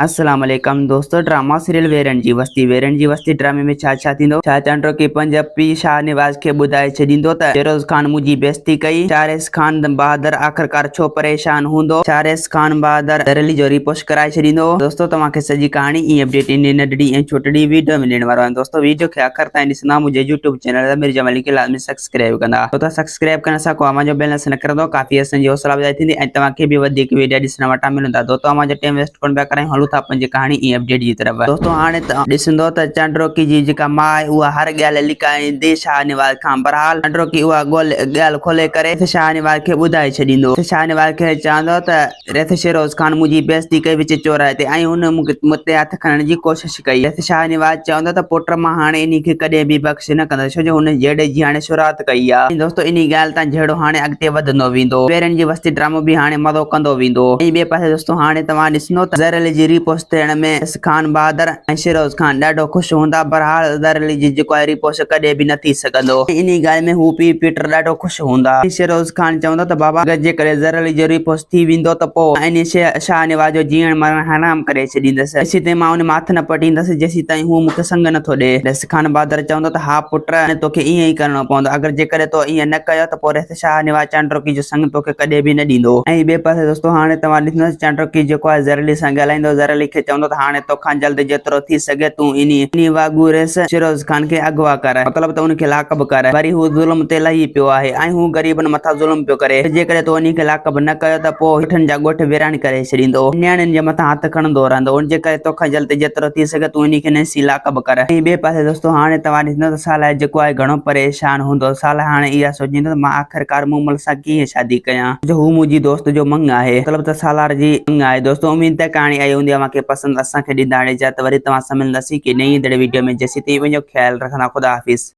السلام عليڪم دوستو ڊراما سيريل ويرن جي وستي ويرن جي وستي ڊرامي ۾ ڇا ڇا ٿيندو ڇا چانڊروڪي پنهنجي پيء شاهنواز کي ٻڌائي ڇڏيندو ته فيروز خان منهنجي بيعزتي ڪئي شاريس خان بهادر آخرڪار ڇو پريشان هوندو شاريس خان بهادر درلي جو ريپوش ڪرائي ڇڏيندو دوستو توهان کي سڄي ڪهاڻي ۽ اپڊيٽ ان ننڍڙي ۽ ڇوٽڙي ويڊيو ۾ ڏيڻ وارو آهيان دوستو ويڊيو کي آخر تائين ڏسندا منهنجي يوٽيوب چينل امير جمالي کي لازمي سبسڪرائيب ڪندا ڇو ته سبسڪرائيب ڪرڻ سان ڪو اوهان جو بيلنس نه ڪرندو ڪافي اسان جي حوصلا افزائي ٿيندي ۽ توهان کي به وڌيڪ ويڊيا ڏسڻ وٽان ملندا دوستو اوهان جو ٽيم ويسٽ ڪونه پيا ڪرايون هلون ٿا پنهنجي ڪهاڻي ۽ اپڊيٽ جي طرف دوستو هاڻي ته ڏسندو ته چانڊروڪي جي جيڪا ماء آهي اها هر ڳالهه لڪائيندي شاهنواز کان بهرحال چانڊروڪي اها ڳالهه کولي ڪري شاهنواز کي ٻڌائي ڇڏيندو شاهنواز کي چوندو ته ريس شيروز خان منهنجي بيعزتي ڪئي وچ چوراهي تي ۽ هن مون تي هٿ کڻڻ جي ڪوشش ڪئي. ريس شاهنواز چوندو ته پٽ مان هاڻي انهي کي ڪڏهن به بخش نه ڪندس ڇو جو هن جهيڙي جي هاڻي شروعات ڪئي آ. ۽ دوستو انهي ڳالهه تان جهيڙو هاڻي اڳتي وڌندو ويندو. پيرن جي وستي ڊرامو به هاڻي مزو ڪندو ويندو. ۽ ٻئي پاسي دوستو هاڻي توهان ڏسندو ته زر علي جي ريپوسٽ ٿيڻ ۾ ريس خان بهادر ۽ شيروز خان ڏاڍو خوش هوندا بهرحال زر علي جي جيڪو آهي ريپوسٽ ڪڏهن به نه ٿي سگهندو ۽ انهي ڳالهه ۾ هو پيء پٽ ڏاڍو خوش هوندا. شيروز خان چوندو ته بابا اگر جيڪڏهن زر علي جو ريپوس ٿي ويندو ته پوء مان انهيء شاهنواز جو جيئڻ مرڻ حرام ڪري ڇڏيندس. ايسيتائين مان ان مان هٿ نه پٽيندس جيسيتائين هو مون کي سڱ نه ٿو ڏئي. ريس خان بهادر چوندو ته ها پٽ هاڻي توکي ائين ئي ڪرڻو پوندو. اگر جيڪڏهن تو ائين نه ڪيو ته پوء ريس شاهنواز چانڊروڪي جو سڱ توکي ڪڏهن به نه ڏيندو. ۽ ٻئي پاسي دوستو هاڻي توهان ڏسندو ته چانڊروڪي جيڪو آهي زر علي سان ڳالهائيندو زر علي کي چوندو ته هاڻي توکان جلد جيترو ٿي سگهي تون انهيء واڳو ريس شيروز خان کي اغوا ڪر، مطلب ته ان کي لاڪب ڪر. وري هو ظلم تي لهي پيو آهي ۽ هو غريبن مٿان ظلم پيو ڪري. جيڪڏهن تو انهي کي لاڪب نه ڪيو ته پوء ڳوٺن جا ڳوٺ ويران ڪري ڇڏيندو. نياڻين جي مٿان هٿ کڻندو رهندو. ان جي ڪري توکان جلد جيترو ٿي سگهي تون انهي کي نيسي لاڪب ڪر. ۽ ٻئي پاسي دوستو هاڻي توهان ڏسندو ته صالح جيڪو آهي گهڻو پريشان هوندو. صالح هاڻي اها سوچيندو ته مان آخرڪار مومل سان ڪيئن شادي ڪيان جو هو منهنجي دوست جو مڱ آهي مطلب ته سالار جي مڱ آهي دوستو اميد ته ڪهاڻي آئي هوندي اوهان کي پسند اسان کي ڏيندا هاڻي اجازت وري توهان سان ملنداسين ڪي نئين ايندڙ ويڊيو ۾ جيسين تائين پنهنجو خيال رکندا خدا حافظ.